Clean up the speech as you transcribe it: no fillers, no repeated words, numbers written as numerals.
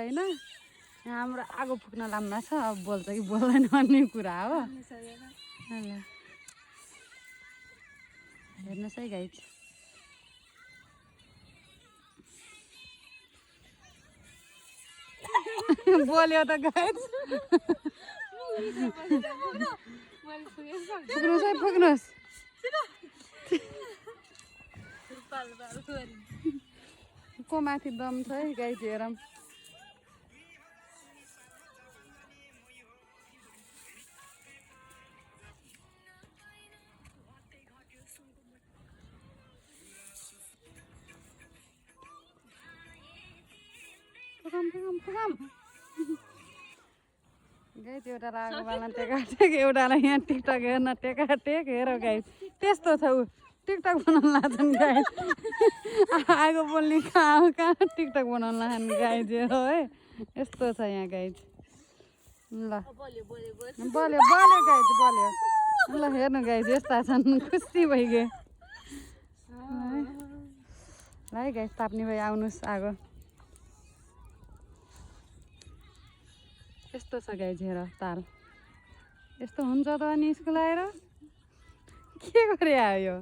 होइन हाम्रो आगो फुक्न लाम्ना छ अब बोल्छ कि बोल्दैन भन्ने कुरा हो हेर्नुहोस् है गाइज बोल्यो त गाइज फुक्नुहोस् है फुक्नुहोस् को माथि दम छ है गाइज हेरौँ फुकाम गाइज एउटा आगो बाल्न टेकाटेक एउटालाई यहाँ टिकटक हेर्न टेकाटेक हेर गाइज त्यस्तो छ ऊ टिकटक बनाउन लाग्छन् गाइज आगो बोल्ने कहाँ टिकटक बनाउन लाग्छन् गाइज हेर है यस्तो छ यहाँ गाइज ल बल्यो गाइज बल्यो ल हेर्नु गाइज यस्ता छन् खुसी भइगयो ल है गाइज ताप्ने भाइ आउनुहोस् आगो यस्तो छ गाइज हेर ताल यस्तो हुन्छ त अनि स्कुल आएर के गरे आयो